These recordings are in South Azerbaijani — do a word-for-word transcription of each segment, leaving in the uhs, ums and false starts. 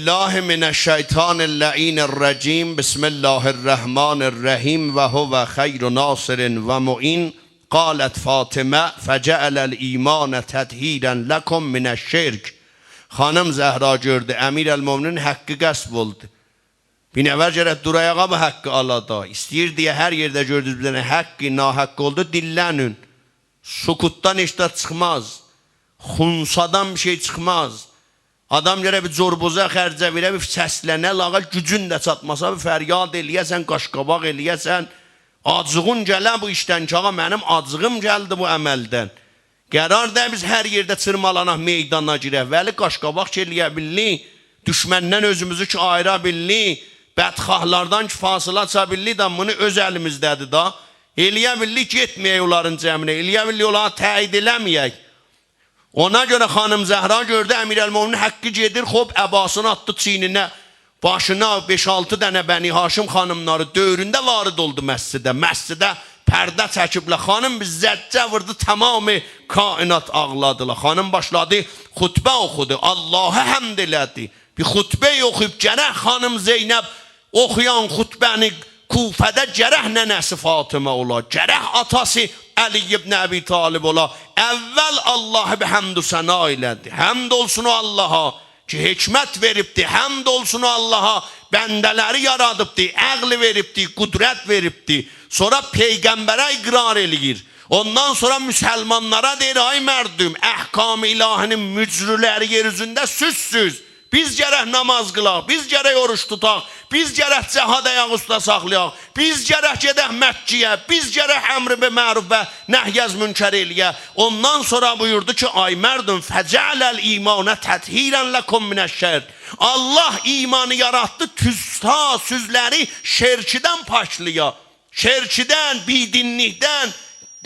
الله من الشیطان اللعین الرجیم. بسم الله الرحمن الرحیم. و هو خیر ناصر و معین. قالت فاطمة: فجعل الایمان تطهیرا لکم من الشرک. خانیم زهرا گؤردو امیرالمؤمنین حقی غصب اولدو. بیر نفر گرک دورا آیاغا بو حقی آلا دا. ایسته‌ییر دئیه هر یئرده گؤردونوز بیر دنه حقی، ناحق اولدو، دیللنین. سکوتدان هئچ زاد چیخماز. خنثی‌دن بیر شئی چیخماز. آدام گرک بیر جربوزا خرجه وئره، بیر سسلنه، لااقل گوجون ده چاتماسا، بیر فریاد ائله‌یه‌سن، قاش‌قاباق ائله‌یه‌سن. آجیغین گله بو ایشدن کی، آغا، منیم آجیغیم گلدی بو عملدن. قرار دئییل بیز هر یئرده چیرمالاناق، میدانا گیرک. ولی قاش‌قاباق کی ائله‌یه بیللیک، دوشمندن اؤزوموزو کی آییرا بیللیک، بدخواهلاردان کی فاصله آچا بیللیک، دا بونو اؤز الیمیزده‌دیر دا. ائله‌یه بیللیک گئتمه‌یک اونلارین جمعینه، ائله‌یه بیللیک اونلاری تأیید ائله‌مه‌یک. اونا گؤره خانیم زهرا گؤردو امیرالمؤمنین حقی گئدیر، خوب، عباسینی آتدی چیینینه، باشینا، بئش-آلتی دنه بنی‌هاشم خانیملاری دؤورونده وارد اولدو مسجده. مسجده پرده چکیبلر. خانیم بیر زجه ووردو، تمام کائنات آغلادیلار. خانیم باشلادی خطبه اوخودو، آللاها حمد ائله‌دی. بیر خطبه اوخویوب گرک خانیم زینب اوخویان خطبه‌نی کوفه‌ده گرک ننه‌سی فاطمه اولا، گرک آتاسی علی ابن ابی‌طالب اولا. اول آللاهی بیر حمد و ثنا ائله‌دی. حمد اولسون او آللاها کی حکمت وئریبدی، حمد اولسون او آللاها بنده‌لری یارادیبدی، عقل وئریبدی، قدرت وئریبدی. سونرا پیغمبره اقرار ائله‌ییر. اوندان سونرا مسلمانلارا دئییر: آی مردم، احکام الهی‌نین مجری‌لری یئر اوزونده سیزسیز. بیز گرک نماز قیلاق، بیز گرک اوروج توتاق، بیز گرک جهاد آیاق اوسته ساخلایاق، بیز گرک گئدک مکه‌یه، بیز گرک امر به معروف و نهی از منکر ائله‌یک. اوندان سونرا بویوردو کی: آی مردم، فجعل الایمان تطهیرا لکم من الشرک. آللاه ایمانی یاراتدی، توز-، تا سیزلری شرکدن پاکلایا. شرکدن، بی‌دینلیکدن،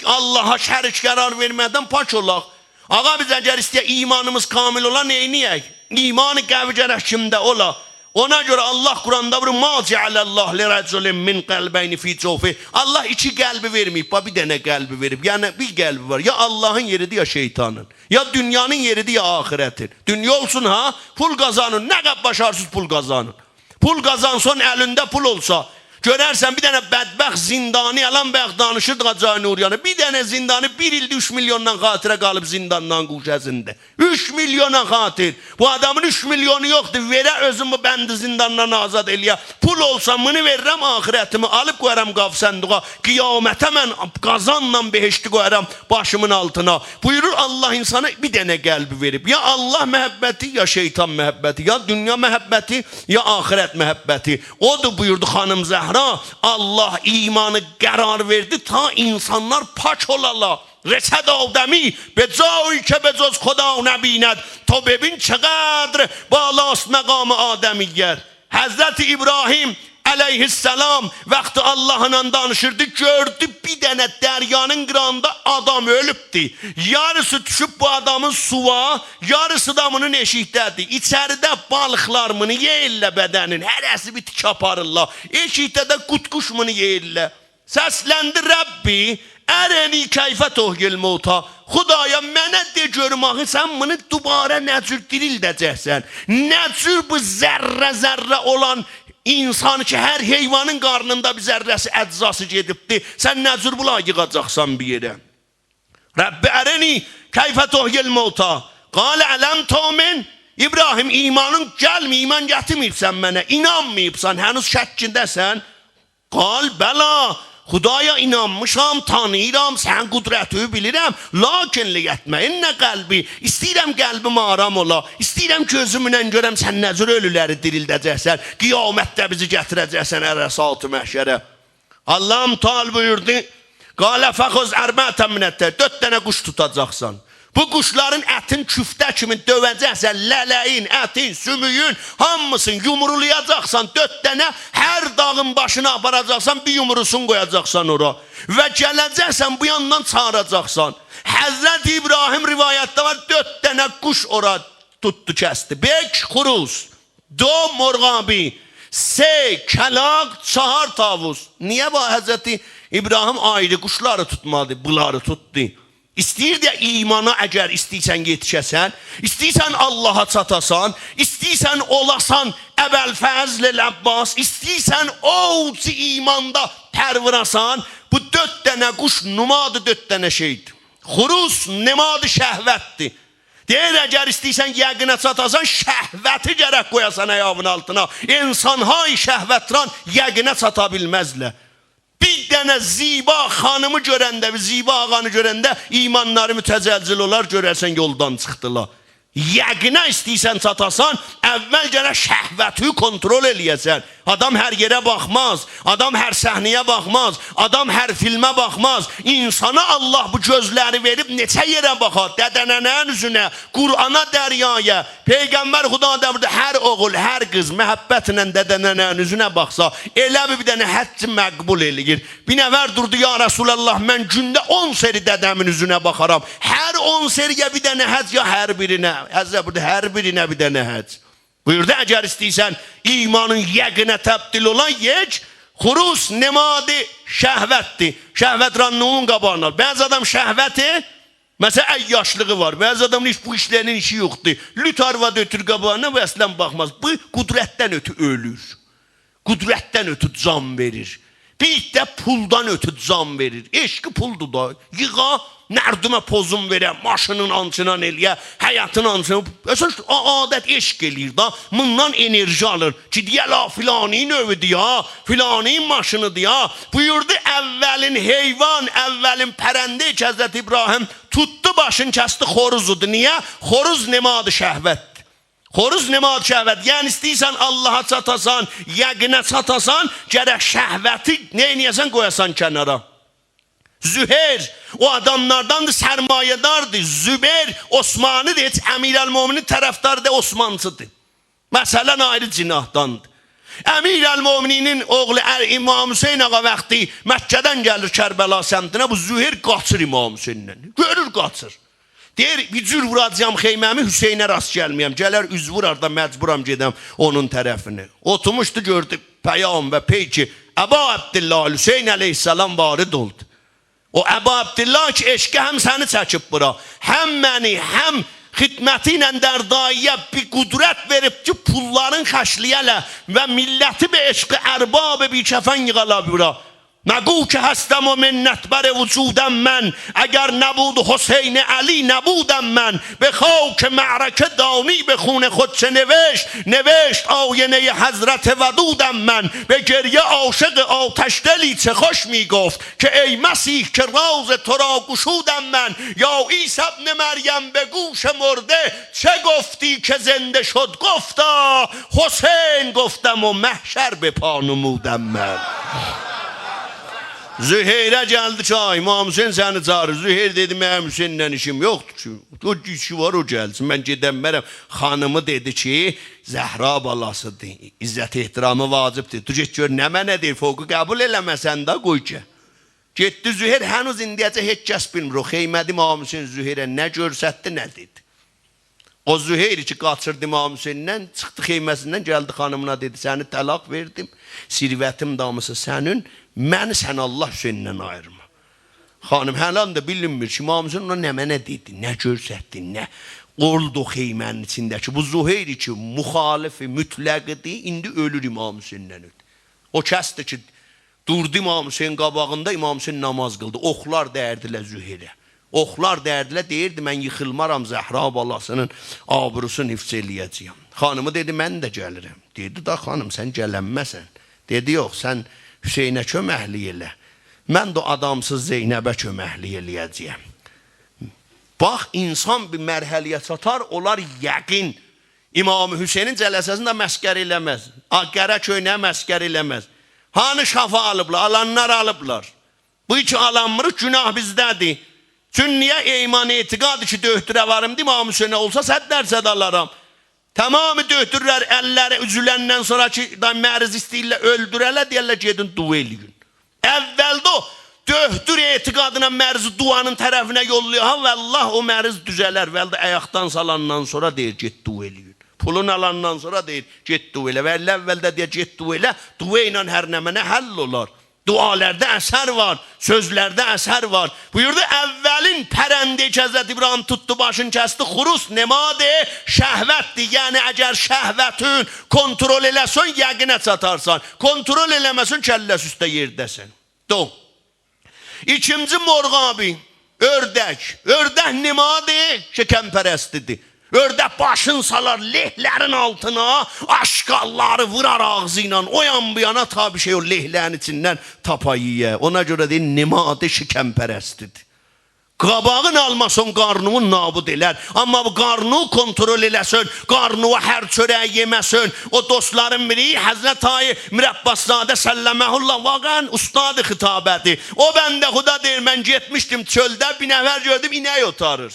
آللاها شریک قرار وئرمه‌دن پاک اولاق. آغا، بیز اگر ایسته‌یک ایمانیمیز کامل اولا، نئینیه‌ک؟ ایمان قوی گرک کیمده اولا؟ اونا گؤره آللاه قرآندا بویورور: «ما جعل الله لرجل من قلبین فی جوفه.» آللاه ایکی قلبی وئرمه‌ییب، باخ، بیر دنه قلبی وئریب. یعنی بیر قلبی وار. یا آللاهین یئریدیر، یا شیطانین. یا دونیانین یئریدیر، یا آخرتین. دونیا اولسون ها، پول قازانین، نه قدر باشارسیز پول قازانین. پول قازانسان، الینده پول اولسا، گؤررسن بیر دنه بدبخت زندانی، الان بایاق دانیشیردیق حاجی نوریانی، بیر دنه زندانی بیر ایلدیر اوچ میلیوندان خاطره قالیب زندانین گوشه‌سینده. اوچ میلیونا خاطر. بو آدامین اوچ میلیونو یوخدور، وئره اؤزومو بند زنداندان آزاد ائله‌یه. پول اولسا، بونو وئررم، آخرتیمی آلیب قویارام قاو صندوقا. قیامته من قازانلا بهشتی قویارام باشیمین آلتینا. بویورور، آللاه اینسانا بیر دنه قلبی وئریب. یا آللاه محبتی، یا شیطان محبتی، یا دونیا محبتی، یا آخرت محبتی. اودور، بویوردو خانیم زهرا، آللاه ایمانی قرار وئردی تا اینسانلار پاک اولالار. رسد آدمی به جایی که به جز خدا نبیند. تو ببین چقدر بالاست مقام آدمیت. حضرت ابراهیم علیه‌السلام وقتی آللاهلا دانیشیردی، گؤردو بیر دنه دریانین قیراغیندا آدام اؤلوبدو. یاریسی دوشوب بو آدامین سووا، یاریسی دا بونون ائشیکده‌دیر. ایچریده بالیقلار بونو یئییرلر بدنین، هره‌سی بیر تیکه آپاریرلار. ائشیکده ده قوردقوش بونو یئییرلر. سسلندی: «ربی ارنی کیف تحیی الموتی.» خدایا، منه دئ گؤروم، آخی سن بونو دوباره نه جور دیریلده‌جکسن؟ نه جور بو ذره ذره اولان اینسان کی، هر حیوانین قارنیندا بیر ذره‌سی، اجزاسی گئدیبدی، سن نه جور بونلاری ییغاجاقسان بیر یئره؟ «رب ارنی کیف تحیی الموتی.» قال: «الم تؤمن؟» ابراهیم، ایمانین گلمه‌ییب، ایمان گتیرمه‌ییبسن منه، اینانماییبسان، هنوز شکینده‌سن؟ قال: «بلی، خدایا، اینانمیشام، تانیییرام، سنین قدرتینی بیلیرم، لکن لیطمئن قلبی، ایسته‌ییرم قلبیم آرام اولا، ایسته‌ییرم گؤزومله گؤرم سن نه جور اؤلولری دیریلده‌جکسن، قیامتده بیزی گتیره‌جکسن عرصات محشره.» آللاه متعال بویوردو: «قال فخذ اربعة من الطیر.» دؤرد دنه قوش توتاجاقسان. بو قوشلارین اتین کوفته کیمی دؤوه‌جکسن، لله‌یین، اتین، سومویون، هامیسینی یومرولایاجاقسان دؤرد دنه، هر داغین باشینا آپاراجاقسان، بیر یومروسونو قویاجاقسان اورا. و گله‌جکسن بو یاندان چاغیراجاقسان. حضرت ابراهیم، روایتده وار، دؤرد دنه قوش اورا توتدو، کسدی. بک، خروس. دو، مرغابی. سه، کلاغ. چهار، طاووس. نییه بو حضرت ابراهیم آیری قوشلاری توتمادی، بونلاری توتدو؟ ایسته‌ییر دئیه ایمانا اگر ایسته‌ییرسن یئتیشه‌سن، ایسته‌ییرسن آللاها چاتاسان، ایسته‌ییرسن اولاسان ابوالفضل العباس، ایسته‌ییرسن اوج ایماندا پر ووراسان، بو دؤرد دنه قوش نماد دؤرد دنه شئیدیر. خروس نماد شهوتدیر. دئییر، اگر ایسته‌ییرسن یقینه چاتاسان، شهوتی گرک قویاسان آیاغین آلتینا. انسان‌های شهوت‌ران یقینه چاتا بیلمزلر. بیر دنه زیبا خانیمی گؤرنده، بیر زیبا آغانی گؤرنده ایمانلاری متزلزل اولار، گؤررسن یولدان چیخدیلار. یقینه ایسته‌ییرسن چاتاسان، اول گرک شهوتی کنترل ائله‌یه‌سن. آدام هر یئره باخماز، آدام هر صحنه‌یه باخماز، آدام هر فیلمه باخماز. انسانا آللاه بو گؤزلری وئریب نئچه یئره باخار؟ دده‌ننه‌نین اوزونه، قرآنا، دریایا. پیغمبر خدا دا بویوردو، هر اوغول، هر قیز محبتله دده‌ننه‌نین اوزونه باخسا، ائله بیل بیر دنه حج مقبول ائله‌ییر. بیر نفر دوردو: «یا رسول‌الله، من گونده اون سری دده‌مین اوزونه باخارام. هر اون سری‌یه بیر دنه حج، یا هر بیرینه؟» حضرت بویوردو: «هر بیرینه بیر دنه حج.» بویوردو، اگر ایسته‌ییرسن ایمانین یقینه تبدیل اولا، یک، خروس نماد شهوتدیر. شهوت‌رانلیغین قاباغینی آل. بعضی آدام شهوتی، مثلا، عیاشلیغی وار. بعضی آدامین هئچ بو ایشلرینن ایشی یوخدور. لوت آروادی اؤتور قاباغینا و اصلا باخماز. بو قدرتدن اؤتور اؤلور. قدرتدن اؤتور جان وئریر. بیر ده پولدان اؤتور جان وئریر. عشقی پولدور دا. ییغا، مردمه پوزون وئره، ماشینین آنچینان ائله‌یه، حیطین آنچینان. اساس او عادت، عشق ائله‌ییر دا. بوندان انرژی آلیر. کی دئیه، لا، فلانی‌نین ائویدیر ها، فلانی‌نین ماشینیدیر ها. بویوردو، اولین حیوان، اولین پرنده کی حضرت ابراهیم توتدو، باشین کسدی، خوروزدور. نییه؟ خوروز نماد شهوتدیر. خوروز نماد شهوت. یعنی ایسته‌ییرسن آللاها چاتاسان، یقینه چاتاسان، گرک شهوتی نئینیه‌سن، قویاسان کنارا. زهیر او آداملارداندیر، سرمایه‌داردیر. زبیر عثمانی‌دیر، هئچ امیرالمؤمنین طرفداری دئییل، عثمانچی‌دیر. مثلا آیری جناحداندیر. امیرالمؤمنینین اوغلو ار-، امام حسین آقا وقتی مکه‌دن گلیر کربلا سمتینه، بو زهیر قاچیر امام حسیندن. گؤرور، قاچیر. دئییر، بیر جور ووراجاغام خیمه‌می، حسینه راست گلمه‌یم. گلر اوز وورار دا، مجبورام گئدم اونون طرفینه. اوتورموشدو، گؤردو پیام و پیک ابا عبدالله، حسین علیه‌السلام وارد اولدو. او ابا عبدالله کی عشقی هم سنی چکیب بورا، هم منی، هم خدمتی ایله دردایی‌یه بیر قدرت وئریب کی پوللارین خرجله‌یه‌لر و ملتی به عشق ارباب بی‌کفن ییغالار بورا. نگو که هستم و منت‌بر وجودم من، اگر نبود حسین علی نبودم من. به خاک معرکه دانی به خون خود چه نوشت، نوشت آینهٔ حضرت ودودم من. به گریه عاشق آتش‌دلی چه خوش می‌گفت که ای مسیح که راز تو را گشودم من. یا عیسی ابن مریم، به گوش مرده چه گفتی که زنده شد؟ گفتا حسین گفتم و محشر به پا نمودم من. زهیره گلدی کی آی امام حسین سنی چاغیریر. زهیر دئدی، منیم حسینله ایشیم یوخدور کی. او ایشی وار، او گلسین، من گئدنمرم. خانیمی دئدی کی زهرا بالاسیدیر، عزت احترامی واجبدیر. دور گئت گؤر نمنه دئییر، فوقو قبول ائله‌مه‌سن ده، قوی گل. گئتدی زهیر، هنوز ایندیه‌جه هئچ کس بیلمیر. او خیمه‌ده امام حسین زهیره نه گؤرستدی، نه دئدی. او زهیر کی قاچیردی امام حسیندن، چیخدی خیمه‌سیندن، گلدی خانیمینا دئدی: «سنی طلاق وئردیم، ثروتیم ده هامیسی سنین، منی سن آللاه حسیندن آییرما.» خانیم، هله ده بیلینمیر کی امام حسین اونا نمنه دئدی، نه گؤرستدی، نه اولدو خیمه‌نین ایچینده کی بو زهیر کی مخالف مطلق ایدی، ایندی اؤلور امام حسیندن اؤتور. او کسدیر کی دوردو امام حسین قاباغیندا، امام حسین نماز قیلدی. اوخلار دَیردیلر زهیره. اوخلار دَیردیلر، دئییردی: «من ییخیلمارام، زهرا بالاسی‌نین آبروسونو حفظ ائله‌یه‌جه‌یم.» خانیمی دئدی: «من ده گلیرم.» دئدی: «دا خانیم، سن گلنمه‌سن.» دئدی: «یوخ، سن حسینه کؤمکلیک ائله. من ده آدامسیز زینبه کؤمکلیک ائله‌یه‌جه‌یم.» باخ، انسان بیر مرحله‌یه چاتار، اولار یقین. امام حسینین جلسه‌سینی ده مسخره ائله‌مز. آ، قره کؤینه‌یی مسخره ائله‌مز. هانی شفا آلیبلار؟ آلانلار آلیبلار. بو کی آلانمیریق، گناه بیزده‌دیر. چون نییه؟ ایمان اعتقادی کی دؤهتوره واریم، امام حسینه اولسا صد درصد آلارام. تمام دؤهتورلر اللری اوزولندن سونرا کی دا مریضی ایسته‌ییرلر اؤلدوره‌لر، دئیرلر: «گئدین دعا ائله‌یین.» اولده او دؤهتور اعتقادینان مریضی دعانین طرفینه یوللاییر. ها، والله او مریض دوزه‌لر. والله آیاقدان سالاندان سونرا دئییر: «گئت دعا ائله‌یین.» پولون آلاندان سونرا دئییر: «گئت دعا ائله.» والله اولده دئییر: «گئت دعا ائله.» دعا ایله هر نمنه حل اولار. دعالاردا اثر وار، سؤزلرده اثر وار. بویوردو، اولین پرنده‌ای کی حضرت ابراهیم توتدو، باشینی کسدی، خروس نماد شهوتدیر. یعنی اگر شهوتین کنترل ائله‌سن، یقینه چاتارسان. کنترل ائله‌مه‌سن، کله‌سی اوسته یئرده‌سن. دو. ایکینجی مرغابی، اؤردک. اؤردک نماد شکم‌پرستی‌دیر. اؤردک باشین سالار لهلرین آلتینا، آشغاللاری وورار آغزی ایله او یان بو یانا، تا بیر شئی او لهلرین ایچیندن تاپا یئیه. اونا گؤره دئییر، نماد شکم‌پرستی‌دیر. قاباغین آلماسان، قارنینی نابود ائلر. آمما بو قارنینی کنترل ائله‌سن، قارنینا هر چؤره‌یی یئمه‌سن. او دوستلارین بیری، حضرت آقای میرعباس‌زاده سلمه الله، واقعاً استاد خطابه‌دیر. او بنده خدا دئییر، من گئتمیشدیم چؤلده، بیر نفر گؤردوم، اینک اوتاریر.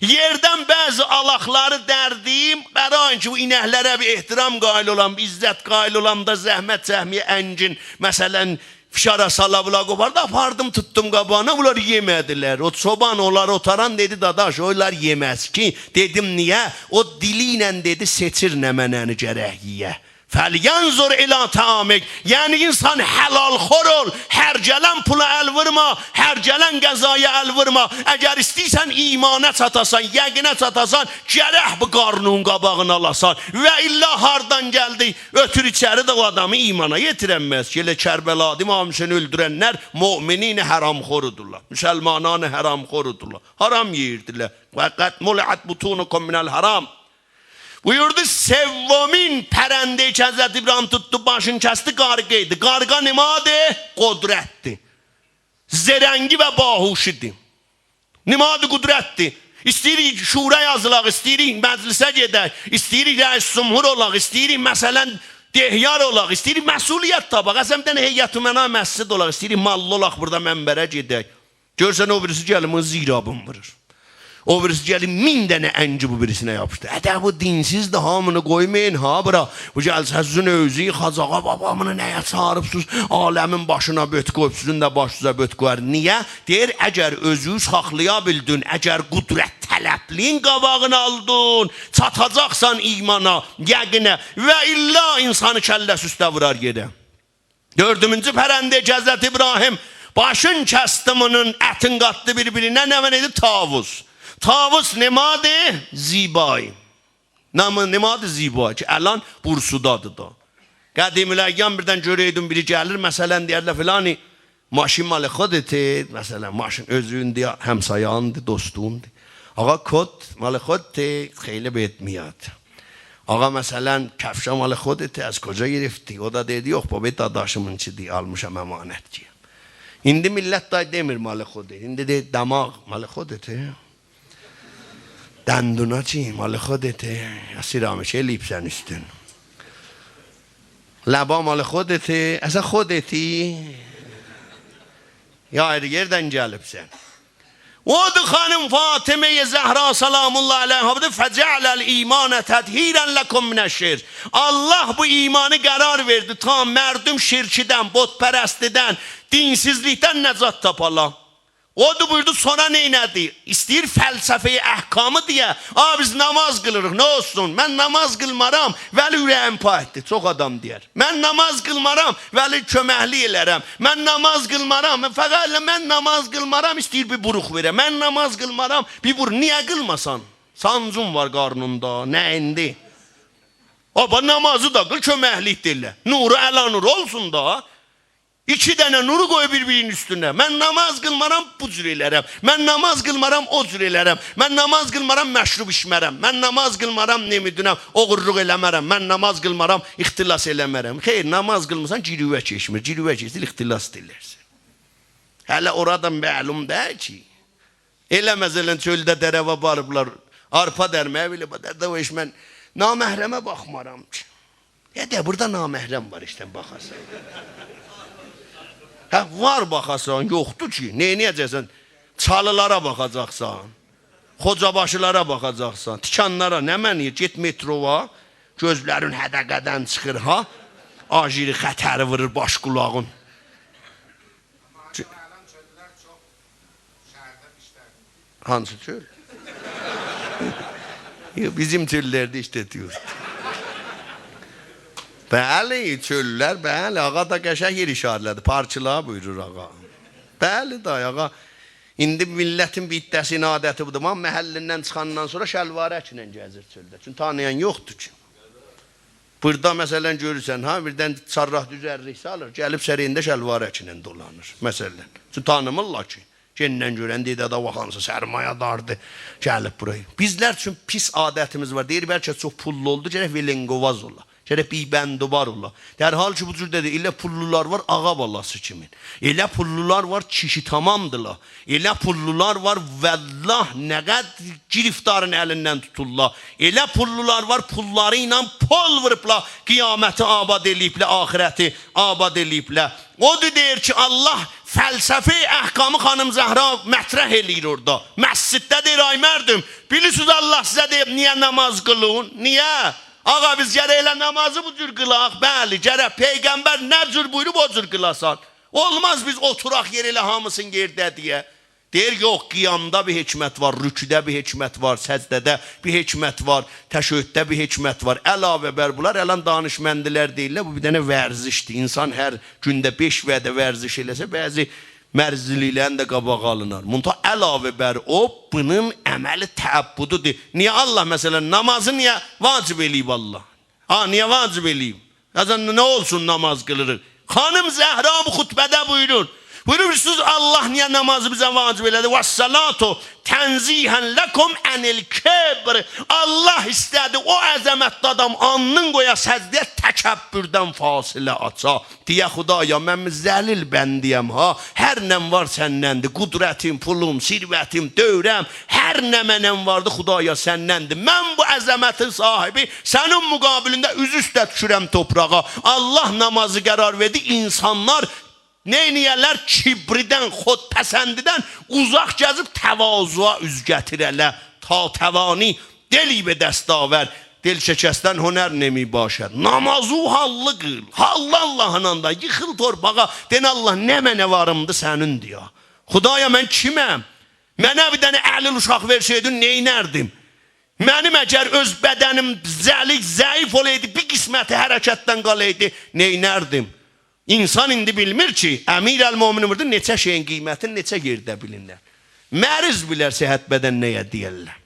یئردن بعضی آلاقلاری دردیم، برای اینکه بو اینکلره بیر احترام قائل اولام، بیر عزت قائل اولام دا، زحمت چکمه‌یه، انگین، مثلاً، فشارا سالا، بولا قوپاردا، آپاردیم، توتدوم قاباغینا، بونلار یئمه‌دیلر. او چوبان اونلاری اوتاران دئدی، داداش، اونلار یئمز کی. دئدیم، نییه؟ او دیلی ایله دئدی، سئچیر نمنه‌نی گرک یئیه. «فلینظر الی طعامک»، یعنی انسان حلال‌خور اول، هر گلن پولا ال وورما، هر گلن غذایا ال وورما. اگر ایسته‌ییرسن ایمانا چاتاسان، یقینه چاتاسان، گرک بو قارنینین قاباغینی آلاسان. و الا هاردان گلدی، اؤتور ایچری ده او آدامی ایمانا یئتیرنمز کی. ائله کربلادا امام حسینی اؤلدورنلر مؤمنین حرام‌خورودولار، مسلمانان حرام‌خورودولار. حرام یئییردیلر. «و قد ملئت بطونکم من الحرام». بویوردو، سومین پرنده‌ای کی حضرت ابراهیم توتدو، باشینی کسدی، قارغا ایدی. قارغا نماد قدرتدیر. زرنگی و باهوشی‌دیر. نماد قدرتدیر. ایسته‌ییریک شورا یازیلاق، ایسته‌ییریک مجلسه گئدک، ایسته‌ییریک رئیس جمهور اولاق، ایسته‌ییریک، مثلاً، دهیار اولاق، ایسته‌ییریک مسئولیت تاپاق. اصلاً، بیر دنه هیئت امنا مسجد اولاق، ایسته‌ییریک ماللا اولاق، بورادا منبره گئدک. گؤرورسن، او بیریسی گلیر، بونون زیرابین وورور. او بیریسی گلیر، مین دنه انگی بو بیریسینه یاپیشدیریر. اده، بو دینسیزدیر، هامینی قویمایین ها بورا. بو گلسه سیزین ائویزی ییخاجاق. «آ، بابا، بونو نه‌یه چاغیریبسینیز؟ عالمین باشینا بؤرک قویوب، سیزین ده باشینیزا بؤرک قویار.» نییه؟ دئییر، اگر اؤزووو ساخلایا بیلدین، اگر قدرت‌طلبلیگین قاباغینی آلدین، چاتاجاقسان ایمانا، یقینه. و الا انسانی کله‌سی اوسته وورار یئره. دؤردونجو پرنده کی حضرت ابراهیم باشین کسدی، بونون اتین قاتدی بیر-بیرینه، نه وار ایدی؟ طاووس. طاووس نماد زیبایی. نام-، نماد زیبایی کی الان بورسودادیر دا. قدیم‌الایام بیردن گؤره‌یدین بیری گلیر، مثلاً، دئیردیلر، «فلانی، ماشین مال خودته؟» مثلاً، ماشین اؤزوندور، یا همسایه‌نیندیر، دوستوندور. «آقا، کت مال خودته؟» «خیلی بهت میاد.» «آقا، مثلاً، کفشا مال خودته؟ از کجا گرفتی؟» او دا دئییردی، «یوخ بابا، داداشیمینکی‌دیر، آلمیشام امانت کی.» ایندی میللت دای دئمیر مال خودته. ایندی دئییر، «دماغ مال خودته؟» «دندونا چی؟ مال خودته؟» یا سرامیک ائله‌ییبسن اوستون؟ «لبا مال خودته؟» اصلاً خودتی؟ یا آیری یئردن گلیبسن؟ اودور خانیم فاطمه زهرا سلام الله علیها بویوردو، «فجعل الایمان تطهیراً لکم من الشرک.» الله بو ایمانی قرار وئردی تا مردم شرکیدن، بت‌پرستیدن، دینسیزلیکدن نجات تاپالار. اودور بویوردو، سونرا نئینه‌دی؟ ایسته‌ییر فلسفه‌ی احکامی دئیه. «آ، بیز نماز قیلیریق، نه اولسون؟ من نماز قیلمارام، ولی اوره‌ییم پاکدیر.» چوخ آدام دئیر، «من نماز قیلمارام، ولی کؤمکلیک ائلرم. من نماز قیلمارام، فقط ائله من نماز قیلمارام»، ایسته‌ییر بیر بوروق وئره. «من نماز قیلمارام»، بیر بوروق. نییه قیلماسان؟ سانجین وار قارنیندا، نه‌یینده؟ بابا، نمازی دا قیل، کؤمکلیک ده ائله. نورو علی نور اولسون دا. ایکی دنه نورو قوی بیر-بیرینین اوستونه. «من نماز قیلمارام، بو جور ائلرم. من نماز قیلمارام، او جور ائلرم. من نماز قیلمارام، مشروب ایچمرم. من نماز قیلمارام، نمی‌دونم، اوغورلوق ائله‌مرم. من نماز قیلمارام، اختلاس ائله‌مرم.» خیر، نماز قیلمیرسان، گیرووه کئچمیر. گیرووه کئچسه، اختلاس دا ائلرسن. هله اورادان معلوم دئییل کی. ائله‌مز، ائله چؤلده دره‌وه واریبلار آرپا درمه‌یه، بیله، «دده، او هئچ، من نامحرمه باخمارام کی.» یا دا بورادا نامحرم وار، ایشته باخاسان. هه، وار باخاسان، یوخدور کی. نئینیه‌جکسن؟ چالیلارا باخاجاقسان، خوجاباشیلارا باخاجاقسان، تیکانلارا، نمنه‌یه؟ گئت مترووا، گؤزلرین حدقه‌دن چیخیر ها. آژیر خطری وورور باش قولاغین. هانسی چؤل؟ یوخ، بیزیم چؤللرده ایشله‌دیریک. بلی، چؤللر، بلی، آقا دا قشنگ یئر ایشاره ائله‌دی. پارکلاری بویورور آقا. بلی، دای آقا. ایندی میللتین بیر عده‌سینین عادتی بودور. من محلیندن چیخاندان سونرا شلوارکله گزیر چؤلده. چونکی تانییان یوخدور کی. بورادا، مثلا، گؤرورسن، ها، بیردن چهارراه دوزرلیک سالیر، گلیب سرینده شلوارکله دولانیر، مثلا. چونکی تانیمیرلار کی. گئندن گؤرن دئییر، «آدا، باخ، هانسی سرمایه‌داردیر، گلیب بورایا.» بیزلر اوچون پیس عادتیمیز وار. دئییر، بلکه چوخ پوللو اولدو، گرک ولنگ‌وواز اولا. گرک بی‌بندوبار اولا. در حالی کی، بو جور ده دئییل. ائله پوللولار وار، آقا بالاسی کیمین. ائله پوللولار وار، کیشی تامامدیلار. ائله پوللولار وار، والله، نه قدر گرفتارین الیندن توتورلار. ائله پوللولار وار، پوللاری ایله پل ووروبلار، قیامتی آباد ائله‌ییبلر، آخرتی آباد ائله‌ییبلر. اودور، دئییر کی، الله فلسفه‌ی احکامی خانیم زهرا مطرح ائله‌ییر اورادا. مسجدده دئییر، آی مردم، بیلیرسینیز الله سیزه دئییب نییه نماز قیلین؟ نییه؟ آقا، بیز گرک ائله نمازی بو جور قیلاق؟ بلی، گرک پیغمبر نه جور بویوروب، او جور قیلاسان. اولماز بیز اوتوراق یئر ائله هامیسینی یئرده دئیک. دئییر، یوخ، قیامدا بیر حکمت وار، رکوعدا بیر حکمت وار، سجده‌ده بیر حکمت وار، تشهدده بیر حکمت وار. علاوه بر بونلار، الان دانشمندلر دئییرلر، بو بیر دنه ورزشدیر. انسان هر گونده بئش وعده ورزش ائله‌سه، بعضی مریضلیکلرین ده قاباغی آلینار. منتها علاوه بر او، بونون عمل تعبدی‌دیر. نییه الله، مثلا، نمازی نییه واجب ائله‌ییب الله؟ ها، نییه واجب ائله‌ییب؟ اصلا نه اولسون نماز قیلیریق؟ خانیم زهرا بو خطبه‌ده بویورور. بویورور، سیز، الله نییه نمازی بیزه واجب ائله‌دی؟ «والصلاة تنزیها لکم عن الکبر.» الله ایسته‌دی او عظمتلی آدام آلنین قویا سجده‌یه، تکبردن فاصله آچا. دئیه، «خدایا، من ذلیل بنده‌یم ها. هر نم وار سندندیر. قدرتیم، پولوم، ثروتیم، دؤوره‌م، هر نمنه‌م واردی، خدایا، سندندیر. من بو عظمتین صاحبی، سنین مقابلینده اوزواوسته دوشورم توپراغا.» الله نمازی قرار وئردی، انسانلار نئینیه‌لر؟ کبردن، خودپسندیدن اوزاق گزیب تواضعا اوز گتیره‌لر. تا توانی دلی به دست آور، دل شکستن هنر نمی‌باشد. نمازی حاللی قیل، حاللی اللهینان دا، ییخیل تورپاغا، دئنه، الله، نمنه واریمدی سنیندیر یا. خدایا، من کیمم؟ منه بیر دنه علیل اوشاق وئرسه‌یدین، نئینردیم؟ منیم اگر اؤز بدنیم ذلیل، ضعیف اولایدی، بیر قسمتی حرکتدن قالایدی، نئینردیم؟ انسان ایندی بیلمیر کی، امیرالمؤمنین بویوردو، نئچه شئیین قیمتینی نئچه یئرده بیلیرلر. مریض بیلر صحت بدن نه‌یه دئیرلر.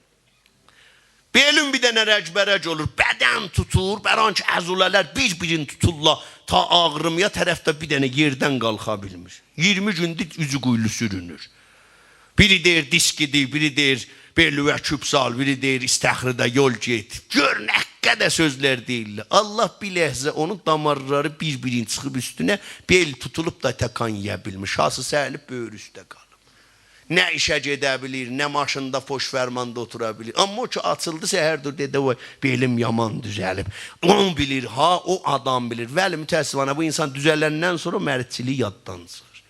بئلین بیر دنه رگ‌به‌رگ اولور، بدن توتور، بر آن کی عضله‌لر بیر-بیرینی توتورلار، تا آغریمایا طرف ده بیر دنه یئردن قالخا بیلمیر. اییرمی گوندور اوزو قویلو سورونور. بیری دئییر، دیسکیدیر، بیری دئییر، بئلووه کوپ سال، بیری دئییر، استخریده یول گئت. گؤر نه قدر سؤزلر دئییرلر. الله بیر لحظه اونون دامارلاری بیر-بیرین چیخیب اوستونه، بئل توتولوب دا تکان یئیه بیلمیر. شاسی سهلیب بؤیرو اوسته قالیب. نه ایشه گئده بیلیر، نه ماشیندا پشت فرماندا اوتورا بیلیر. آمما او کی آچیلدی، سحر دور، دئدی، «وای، بئلیم یامان دوزلیب.» او بیلیر ها، او آدام بیلیر. ولی متأسفانه بو انسان دوزلندن سونرا مریضچیلیگی یاددان چیخیر.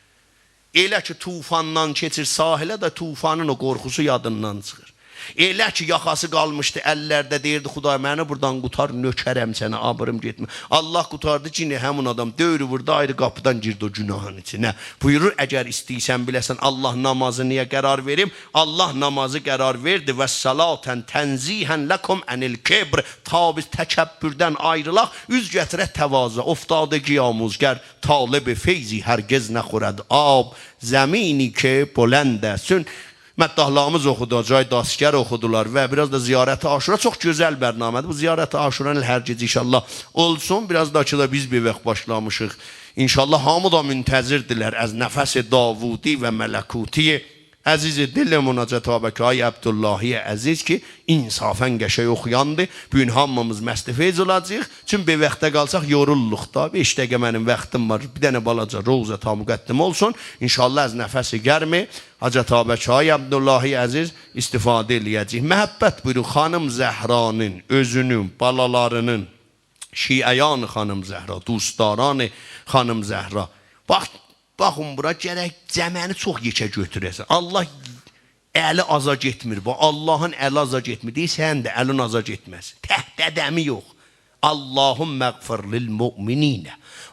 ائله کی طوفاندان کئچیر ساحله ده، طوفانین او قورخوسو یادیندان چیخیر. ائله کی یاخاسی قالمیشدی اللرده، دئییردی، «خدایا، منی بورادان قوتار، نؤکرم سنه، آبیریم گئتمه.» الله قوتاردی، یئنه همین آدام دؤوردو، آیری قاپیدان گیردی او گناهین ایچینه. بویورور، اگر ایسته‌ییرسن بیله‌سن الله نمازی نییه قرار وئریب، الله نمازی قرار وئردی: «والصلاة تنزیها لکم عن الکبر.» تا بیز تکبردن آیریلاق، اوز گتیرک تواضعا. «افتادگی آموز گر طالب فیضی، هرگز نخورد آب زمینی که بلند است.» چون مداحلاریمیز اوخودو، حاج آقای دستگر اوخودولار و بیر آز دا زیارت عاشورا. چوخ گؤزل برنامه‌دیر. بو زیارت عاشورانین هر گئجه ان‌شاءالله اولسون. بیر آز دا کی دا بیز بیر واخت باشلامیشیق. ان‌شاءالله هامی دا منتظردیرلر از نفس داوودی و ملکوتی عزیز دلمون حاج آتابک آقای عبداللهی عزیز کی انصافاً قشنگ اوخویاندی. بو گون هامیمیز مست فیض اولاجاغیق. چون بیر واختا قالساق یوروللوق دا. بئش دقیقه منیم واختیم وار. بیر دنه بالاجا روضتا مقدمه اولسون. ان‌شاءالله از نفس گرم حاج آتابک آقای عبداللهی عزیز استفاده ائله‌یه‌جه‌ییک. محبت بویورون خانیم زهرانین، اؤزونون، بالالارینین، شیعیان خانیم زهرا، دوستداران خانیم زهرا. باخ، باخین بورا، گرک جمعینی چوخ یئکه گؤتوره‌سن. الله الی آزا گئتمیر. باخ، اللهین الی آزا گئتمیر. دئییر، سنین ده الین آزا گئتمه‌سین. تک آدامی یوخ. «اللهم اغفر للمؤمنین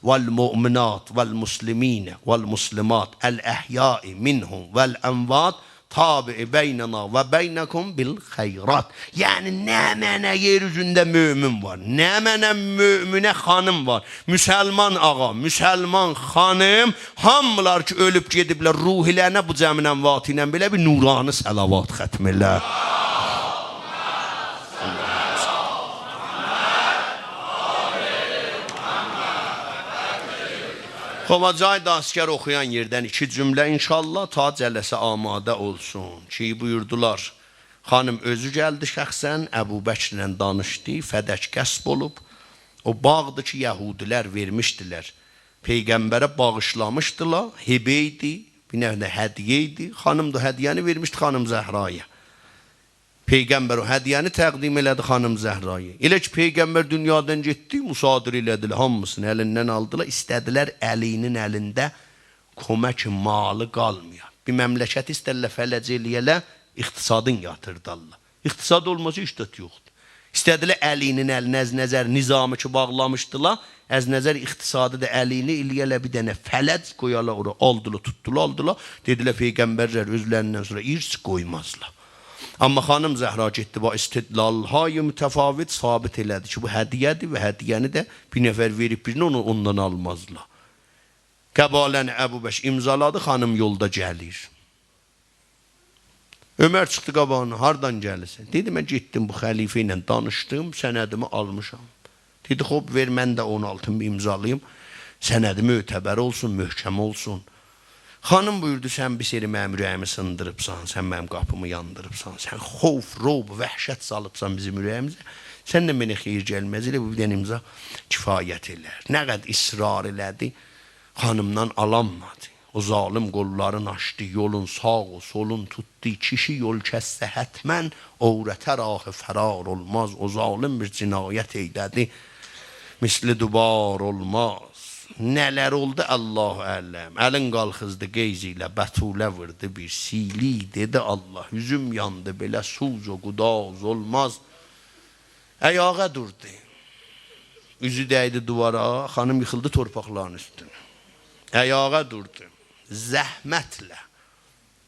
والمؤمنات والمسلمین والمسلمات الاحیاء منهم والاموات.» تابع بیننا و بینکم بالخیرات. یعنی، نمنه یئر اوزونده مؤمن وار، نمنه مؤمنه خانیم وار، مسلمان آقا، مسلمان خانیم، هامیلار کی اؤلوب گئدیبلر، روحلرینه بو جمعین امواتی ایله بئله بیر نورانی صلوات ختم ائله. خب، حاجی عسگر اوخویان یئردن ایکی جمله ان‌شاءالله، تا جلسه آماده اولسون. کی بویوردولار، خانیم اؤزو گلدی شخصاً، ابوبکرله دانیشدی، فدک غصب اولوب. او باغدیر کی یهودیلر وئرمیشدیلر. پیغمبره باغیشلامیشدیلار، هبه ایدی، بیر نوع ده هدیه ایدی. خانیم دا هدیه‌نی وئرمیشدی خانیم زهرایا. پیغمبر او هدیه‌نی تقدیم ائله‌دی خانیم زهرایا. ائله کی پیغمبر دونیادان گئتدی، مصادره ائله‌دیلر، هامیسینی الیندن آلدیلار. ایسته‌دیلر علی‌نین الینده کمک مالی قالمایا. بیر مملکتی ایسته‌دیلر فلج ائله‌یه‌لر، اقتصادین یاتیردالار. اقتصاد اولماسا هئچ زاد یوخدور. ایسته‌دیلر علی‌نین الینی از نظر نظامی کی باغلامیشدیلار، از نظر اقتصادی دا علی‌نی ائله‌یه‌لر بیر دنه فلج، قویالار اورا. آلدیلار، توتدولار، آلدیلار. دئدیلر پیغمبرلر اؤزلریندن سونرا ارث قویمازلار. اما خانیم زهرا گئتدی، با استدلال‌های متفاوت ثابت ائله‌دی کی بو هدیه‌دیر و هدیه‌نی ده بیر نفر وئریب بیرینه، اونو اوندان آلمازلار. قباله‌نی ابوبکر امضالادی، خانیم یولدا گلیر. عمر چیخدی قاباغینا: «هاردان گلیرسن؟» دئدی: «من گئتدیم بو خلیفه ایله دانیشدیم، سندیمی آلمیشام.» دئدی: «خوب، وئر من ده اون آلتین بیر امضالاییم، سندی معتبر اولسون، محکم اولسون.» خانیم بویوردو: «سن بیر سری منیم اوره‌ییمی سیندیریبسان، سن منیم قاپیمی یاندیریبسان، سن خوف، رعب، وحشت سالیبسان بیزیم اوره‌ییمیزه. سندن منه خیر گلمز، ائله بو بیر دنه امضا کفایت ائلر.» نه قدر اصرار ائله‌دی، خانیمدان آلانمادی. او ظالم قوللارین آچدی، یولون ساغ و سولون توتدو. «کیشی یول کسسه حتماً، عورته راه فرار اولماز.» او ظالم بیر جنایت ائیله‌دی، مثلی دوبار اولماز. نه‌لر اولدو، الله اعلم. الین قالخیزدی قیض ایله، بتوله ووردو بیر سیلی، دئدی: «الله، اوزوم یاندی، بئله سوز و گداز اولماز.» آیاغا دوردو. اوزو دَیدی دیوارا، خانیم ییخیلدی تورپاقلارین اوستونه. آیاغا دوردو. زحمتله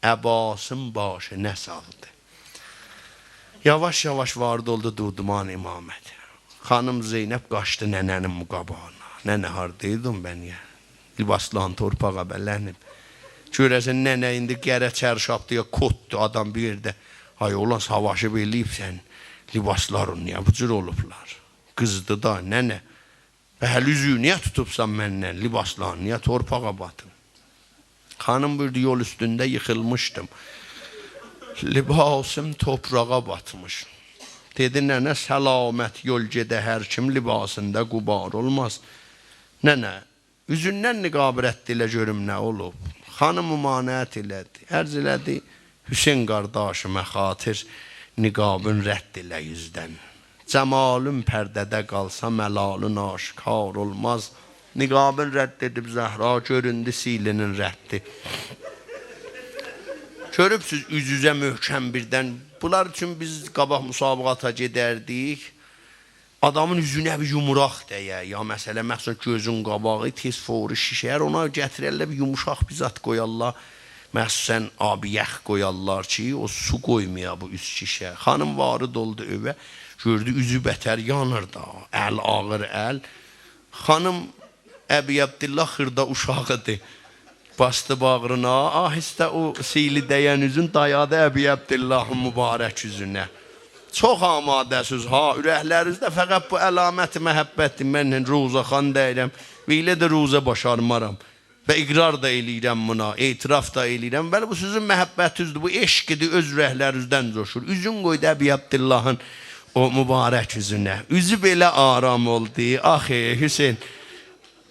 عباسین باشینا سالدی. یاواش-یاواش وارد اولدو دودمان امامته. خانیم زینب قاچدی ننه‌نین قاباغینا. «ننه، هاردایدین به نییه؟ لباسلارین تورپاغا بلنیب.» گؤره‌سن ننه ایندی قره چرشابدی یا کوتدو، آدام بیر یئرده، آی اوغلان، ساواشیب ائله‌ییبسن، لباسلارین نییه بو جور اولوبلار؟ قیزدی دا، ننه. به هله اوزویو نییه توتوبسان مندن؟ لباسلارین نییه تورپاغا باتیب؟ خانیم بویوردو: «یول اوستونده ییخیلمیشدیم. لباسیم توپراغا باتمیش.» دئدی: «ننه، سلامت یول گئده هر کیم، لباسیندا غبار اولماز.» ننه، اوزوندن نقابی رد ائله گؤروم نه اولوب. خانیم ممانعت ائله‌دی. عرض ائله‌دی: «حسین قارداشیما خاطر نقابین رد ائله اوزدن. جمالین پرده‌ده قالسا، ملالین آشکار اولماز.» نقابین رد ائدیب زهرا، گؤروندو سیلی‌نین ردی. گؤروبسوز، اوز-اوزه محکم بیردن. بونلار اوچون بیز قاباق مسابقاتا گئدردیک. آدامین اوزونه بیر یومروق دَیه، یا مثلا، مخصوصا گؤزون قاباغی تئز فوری شیشر، اونا گتیررلر بیر یوموشاق بیر زاد قویارلار. مخصوصا آب یخ قویارلار کی، او سو قویمایا بو اوز شیشه. خانیم وارد اولدو ائوه، گؤردو اوزو بتر یانیر دا، ال آغیر ال. خانیم، ابی عبدالله خیردا اوشاغیدی. باسدی باغرینا، آهسته او سیلی دَین اوزون دایادی ابی عبداللهین مبارک اوزونه. چوخ آماده‌سیز ها، اورکلرینیزده فقط بو علامت محبتدیر. من روضه‌خوان دئییرم، بئله ده روضه باشارمارام. و اقرار دا ائله‌ییرم بونا، اعتراف دا ائله‌ییرم. بلی، بو سیزین محبتینیزدیر، بو عشقیدیر، اؤز اورکلرینیزدن جوشور. اوزون قویدو ابی عبداللهین او مبارک اوزونه. اوزو بئله آرام اولدو. آخی، حسین،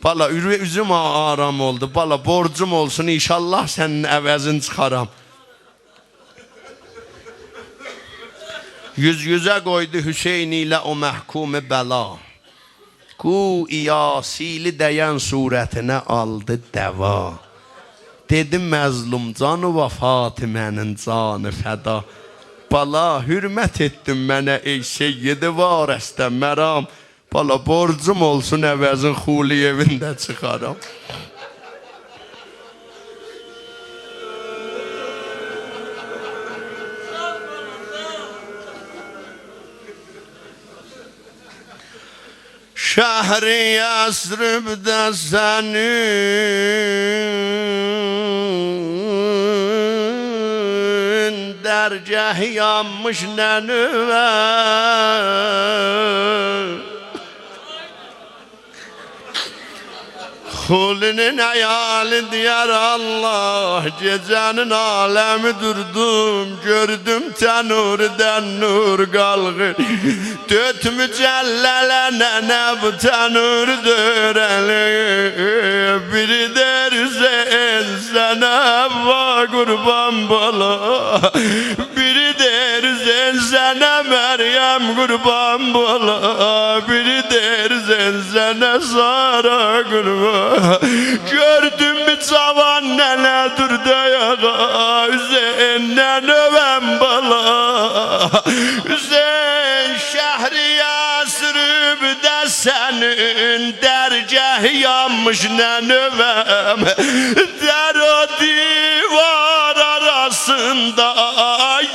بالا، اورو-، اوزوم آ-، آرام اولدو. بالا، بورجوم اولسون، ان‌شاءالله سنین عوضین چیخارام. اوز-اوزه قویدو حسین ایله او محکوم بلا. گویا سیلی دَین صورتینه آلدی دوا. دئدی: «مظلوم جان و فاطمه‌نین جانی فدا. بالا، حرمت ائتدین منه، ای سید وارسته مرام. بالا، بورجوم اولسون، عوضین خولی ائوینده چیخارام.» شهریوریبده سنین درگهی یانمیش ننه‌وم. خولینین عیالی دئیر: الله، گئجه‌نین عالمی دوردوم، گؤردوم تنوردن نور قالخیر. دؤرد مجلله ننه بو تنوردا اؤره‌لیب. بیری دئییر: حسین، سنه حوا قوربان بالا. بیری دئییر: حسین، سنه مریم قوربان بالا. بیری دئییر: حسین، سنه سارا قوربان. گؤردوم بیر جاوان ننه دوردو آیاغا، حسین، ننه‌وم بالا. حسین، شهریوریبده سنین درگهی یانمیش ننه‌وم. در و دیوار آراسیندا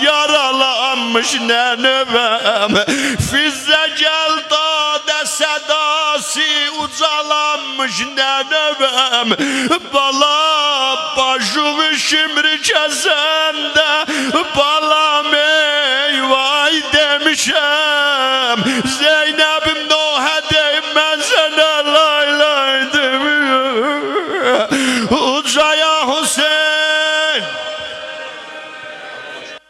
یارالانمیش ننه‌وم. فیزه گل داده صداسی اوجالانمیش ننه‌وم. بالا، باشیمی شیمری کسنده، بالام، ای وای دئمیشم. زینب